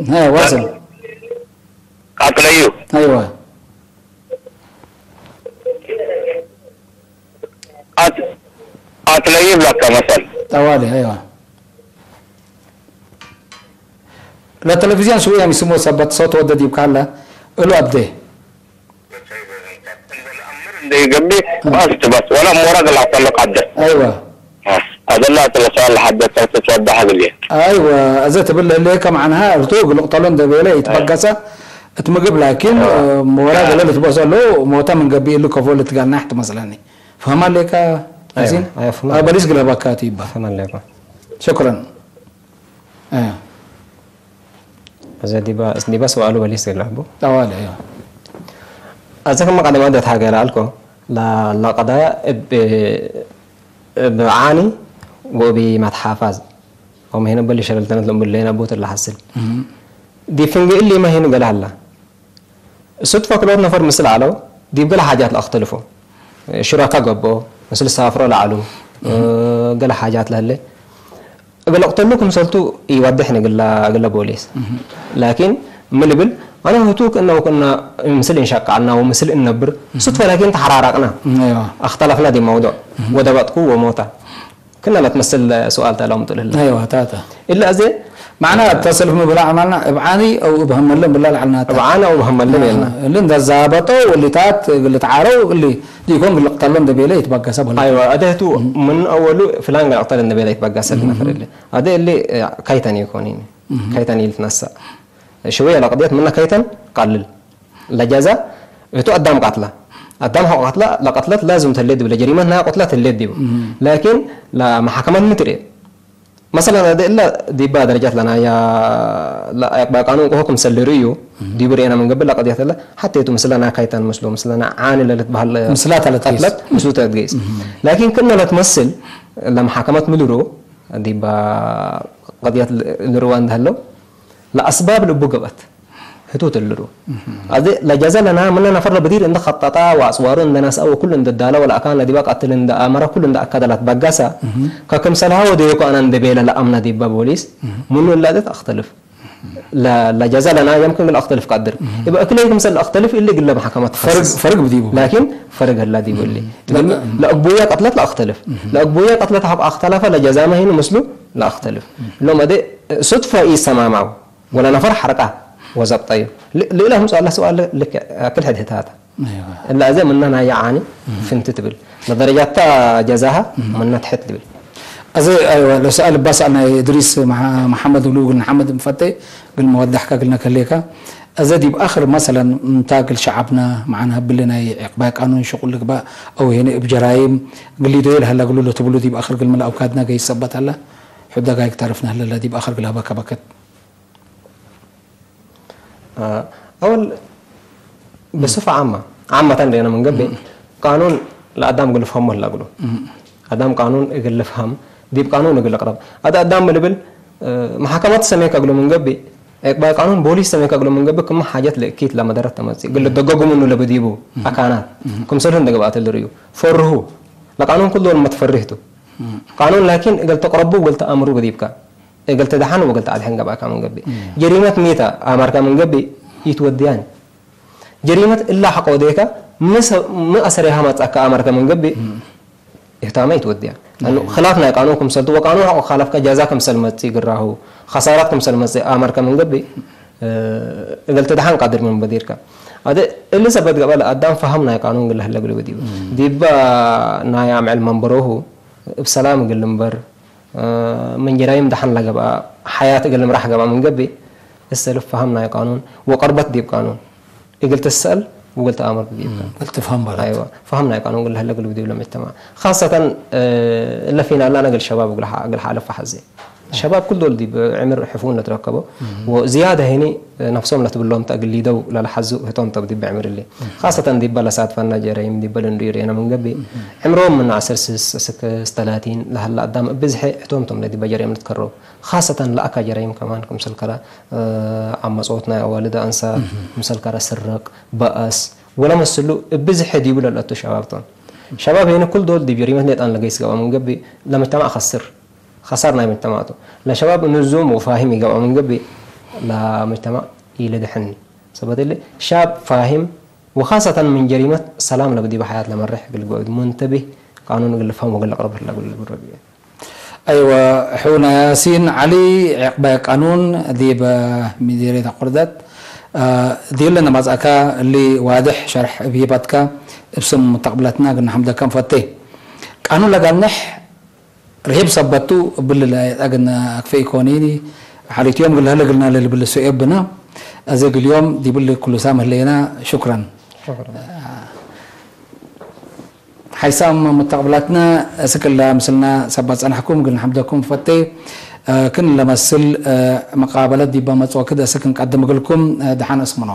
ሀ፣ ዋስል። ቃትለዩ። አይዋ። ቃት-፣ ቃትለዩ ብለከ መሰል። ጠዋሊ፣ አይዋ። ለተለቪዝዮን ሽውየ ሚስሞ ሰበት ሶት ወደ ዲብ ካለ እሉ አብዴ። እንዴ ገብእ ባስ ትበስ ወላ ሞራ ገላጠሎ ቀድር። አይዋ። አደላ ተለሳል ሐደተ ትትወዳሐ ብልየ። አይወ፣ እዘ ትብል ህሌከ መዕናሃ እርቱ እግል ቅተሎ እንዴ ቤለ ኢትበገሰ እት ምግብ፣ ላኪን፣ አዎ። ሞራ ገሌ ልትበሰሎ ሞተ ምን ገብእ እሉ ከፎ ልትጋናሕ ትመስለኒ። ፈህማ ሌከ አይወ፣ ያሲን? አይወ፣ ፈህማ አዎ፣ ሌከ። በሊስ ግለባካ ቱ ይባ። ፈህማ ሌከ። ሽክረን። አዎ። እዘ ዲባ፣ ዲባ ሰዋሉ በሊስ ገለቡ። ጠዋሊ፣ አዎ። አዘ ከመ ቀደም አደት ሀገ ለአልኮ፣ ለ-፣ ለቀዳያ እብ፣ እብ ዓኒ ወእብ መትሓፋዝ ወመ ሄነ በሊ ሸለልተነት ለእምብሌነ ቡት ለሐስል። እህ። ዲብ ፍንጌ እሊመ ሄን ገለ ሀላ። ሱድፈ ክልኦት ነፈር ምስል ዐለው፣ ዲብ ገለ ሓጃት ለአክተልፎ። ሽረከ ገብኦ፣ ምስል ሳፍሮ ለዐሉ፣ እህ። ገለ ሓጃት ለህለ። እግል እቅተሉ ክምሰልቱ ኢወዴሕ ንግላ እግለ ቦሊስ። እህ። ላኪን ምን ልብል፣ አነ ህቱ ክእነ ወክእነ ምስል እንሸቅዐና ወምስል እንነብር፣ እህ። ሱድፈ ላኪን ተሐራረቅና። እህ፣ አይዋ። አክተለፍና ዲብ መውዱዕ። እህ። ወደበጥኩ ወሞታ። ክእነ ለትመስል ሱኣል ተ ለአምጡ ልህለ። አይዋ፣ ታታ። እለ አዜ መዕና እተ ሰልፍ ምብላ ዐማልና እብ ዓኒ አው እብ ሀመለ ምብላ ለዐልናተ። እብ ዓኒ አው እብ ሀመለ አሃ። ቤልና። እሊ እንደ ዛበጠው ወሊታት እግል ልትዓረው እሊ ዲኮን እግል ልቅተሎ እንደ ቤለ ይትበገሰ በለ። አይዋ፣ አደ ህቱ እም። ምን አወሉ ፍላን እግል ልቅተል እንደ ቤለ ይትበገሰ እም። ነፈር እሊ። አደ እሊ፣ እ፣ ካይተን ይኮን ይኒ። እም። ካይተን ይልትነሳ። ሽወየ ለቅድየት ምነ ካይተን ቀልል። ለጀዛ እቱ አዳም ቀትላ። አዳም ሐቆ ቀትላ ለቀትለት ላዝም ተሌት ዲብ ለጀሪመት ናይ ቀትላ ተሌት ዲቡ። እም። ላኪን ለመሐከመት ምትርኤ። መሰለን፣ አደ እለ ዲባ ደረጃት ለናያ ለአቅባ ቃኑን ቆሆ ክምሰል ልርእዩ፣ እህ። ዲቡ ርኤና ምን ገብእ ለቀድየት እለ፣ ሐቴቱ ምስለ ናይ ካይተን ምስሉ፣ ምስለ ናይ ዓኒ ለልትበህል ምስላ ተለትጌስ። ቀትለት፣ ምስሉ ተትጌስ። እህ። ላኪን ክእነ ለትመስል፣ ለመሓከመት ምልሮ፣ ዲባ ቀድየት ል-፣ ልርዋ እንደህለው፣ ለአስባብ ልቡ ገብአት። ህቱ ትልሩ። እህ። አዜ ለጀዘ ለና ምነ ነፈር ለበዲር እንደ ኸጠጣ ወአጽዋሩ እንደ ነስአ ወኩሉ እንደ ዳለ ወለአካን ለዲበ ቀትል እንደ አመረ ኩሉ እንደ አከደ ለትበገሰ፣ እህ። ከክምሰልሃ ወደዮኮ አነ እንደ ቤለ ለአምነ ዲበ ቦሊስ፣ እህ። ምኑ እለ አዜ ተአክተልፍ። እህ። ለ-፣ ለጀዘ ለና የምክን ለአክተልፍ ቀድር። እህ። እብ እክለ ክምሰል ለአክተልፍ እሊ ግለ መሐከመት ፈርግ፣ ተኸስስ። ፈርግ ብዲቡ። ላኪን ፈርግ ህላ ዲቡ እሊ። እህ። ለአግቡየ ቀትለት ለአክተልፍ። እህ። ለአግቡየ ቀትለት ሀብ አክተለፈ ለጀዛመ ሂኑ ምስሉ ለአክተልፍ። እህ። እሎም አዜ ሱድፈ ኢሰማማው። ወለነፈር ሐርቃ ወዘብጠዩ። ል-፣ ልእለ ህምጽ አለ ሰዋል ልክ አክል ሕድ ህታታ። አይዋ። እለ አዜ ምነ ናይ ዓኒ እህ። ፍንት ትብል። ለደረጃታ ጀዛሃ እህ። ምነ ትሕት ትብል። አዜ፣ አይወ፣ ለሰአል እባ ሰአል ናይ እድሪስ መሐ-፣ መሐመድ እሉ እግል ነሐምድ እንፈቴ፣ እግል መወዳሕከ እግል ነከሌከ። አዜ ዲብ አክር መሰለን እንታ እግል ሸዐብነ መዓን ሀብሊ ናይ ዕቅባይ ቃኑን ሽቁል ልግባእ አው ሄነ እብ ጀራይም እግል ሊዶየ ለሀለ እግሉ ለትብሉ ዲብ አክር እግል ምልአብካድነ ገይስ ሰበት ሀለ። ሕደጋይክ ተርፍነ ሀለ ለዲብ አክር እግል ሀበከ በከት። አወል ብስፈ ዓማ፣ ዓመተን ሌነ ምን ገብእ፣ ቃኑን ለአዳም እግል ልፍሀሞ ህለ እግሉ። አዳም ቃኑን እግል ልፍሀም፣ ዲብ ቃኑን እግል ልቅረብ። አደ አዳም ምን ልብል፣ መሐከመት ሰሜከ እግሉ ምን ገብእ፣ ዕቅባይ ቃኑን ቦሊስ ሰሜከ እግሉ ምን ገብእ፣ ክመ ሓጀት ለእኪት ለመደረት ተመጽእ፣ እግል ልደገጉ ምኑ ለብዲቡ አካናት፣ ክምሰልሁ እንደ ገብአት ልርእዩ። ፈርሁ፣ ለቃኑን ኩል ዶል መትፈሪህ ቱ። ቃኑን ላኪን እግል ተቅረቡ ወእግል ተአምሩ በዲብከ። እግል ትደሐን ወእግል ተአድሕን ገብአከ ምን ገብእ። እም። ጀሪመት ሚ ተ አመርከ ምን ገብእ ኢትወድያን። ጀሪመት እላ ሐቆ ወዴከ ሚ ሰ-፣ ሚ አሰሬሃ መጽአከ አመርከ ምን ገብእ እም። እህታመ ኢትወድያ። ለአኑ እም። ክላፍ ናይ ቃኑን ክምሰልቱ ወቃኑን ሐቆ ካልፍከ ጃዛ ክምሰል መጽእ ግራሁ፣ ከሳራት ክምሰል መጽእ አመርከ ምን ገብእ፣ እ፣ እግል ትደሐን ቃድር ምን በዲርከ። አደ እሊ ሰበት ገብአ ለአዳም ፈሀም ናይ ቃኑን እግል ለህለ እግሉ በዲቡ። እም። ዲበ ናይ አምዕል መንበሮሁ እብ ሰላም እግል ልንበር፣ ምን ጀራይም ደሐን ለገብአ ሐያት እግል ልምራሕ ገብአ ምን ገብእ፣ እሰልፍ ፈሀም ናይ ቃኑን ወቀርበት ዲብ ቃኑን እግል ትሰአል ወእግል ተአመር ዲብ። እም፣ እግል ትፍሀም ባላት። አይወ፣ ፈሀም ናይ ቃኑን እግል ለህለ እግል ዲብ ለመጅተማዕ። ካሰተን፣ እ፣ እለ ፊናለ አነ እግል ሸባብ እግል ሐ-፣ እግል ሐለፈ ሐዜ። ሸባብ ኩል ዶል ዲብ ዕምር ሕፉን ለትረከቦ፣ እም። ወዝያደ ህኒ ነፍሶም ለትብሎም ተ እግል ሊደው ለለሐዙ ህቶም ተ ዲብ ዕምር እሊ። እም። ካሰተን ዲበ ለሳትፈና ጀራይም ዲበ ልንርኡ ርኤነ ምን ገብእ፣ እም። ዕምሮም ምን ዐስር ስስ እስክ ተላቲን ለሀለ አዳም እብ ብዝሐ ህቶም ቶም ለዲበ ጀራይም ልትከረው። ካሰተን ለአካ ጀራይም ከማን ክምሰል ከረ፣ እ፣ አመጾት ናይ አዋልድ አንሳት፣ እም። ክምሰል ከረ ስረቅ፣ በአስ ወለመስሉ እብ ብዝሐ ዲቡ ለልአቱ ሸባብ ቶም። ሸባብ ህኒ ኩል ዶል ዲብ ጀሪመት ሌጣን ለገይስ ገብአ ምን ገብእ፣ ለመጅተማዕ ከስር። ከሳር ናይ መጅተማዕ ቱ። ለሸባብ ንዙም ወፋሂም ኢገብአ ምን ገብእ፣ ለመጅተማዕ ኢልድሕን። ሰበት እሊ፣ ሻብ ፋሂም ወኻሰተን ምን ጀሪመት ሰላም ለብዲበ ሐያት ለመርሕ እግል ልግበእ እት ሙንተቢህ ቃኑን እግል ልፍሀም ወእግል ልቅረብ ህለ እግል ልብረብ። አይወ፣ ሕውነ ያሲን ዐሊ፣ ዕቅባይ ቃኑን ዲብ ሚዲርየት አቁርደት፣ ዲብለ ነማጽአከ እሊ ዋድሕ ሸርሕ እብ ሂበትከ፣ እብ ስም ሙተቅብለትነ እግል ነሐምደከ እንፈቴ። ቃኑን ለጋንሕ ርሂብ ሰበት ቱ እብል ለአግነ አክፈ ኢኮኒኒ፣ ሐሊት ዮም እግል ለህለ እግልነ ለልብል ሱኤብ ብነ። አዜ እግል ዮም ዲብል ኩሉ ሳም ህሌነ። ሹክረን። ሹክረን። ሐይሳም ሙተቅብላትነ፣ እስክ እለ ምስልነ ሰበት ጸንሐኩም እግል ነሐምደኩም ፈቴ። ክን ለመስል መቃበለት ዲበ መጽኦ ክድ እስክ እንቀድም እግልኩም፣ ደሐን እስምኖ።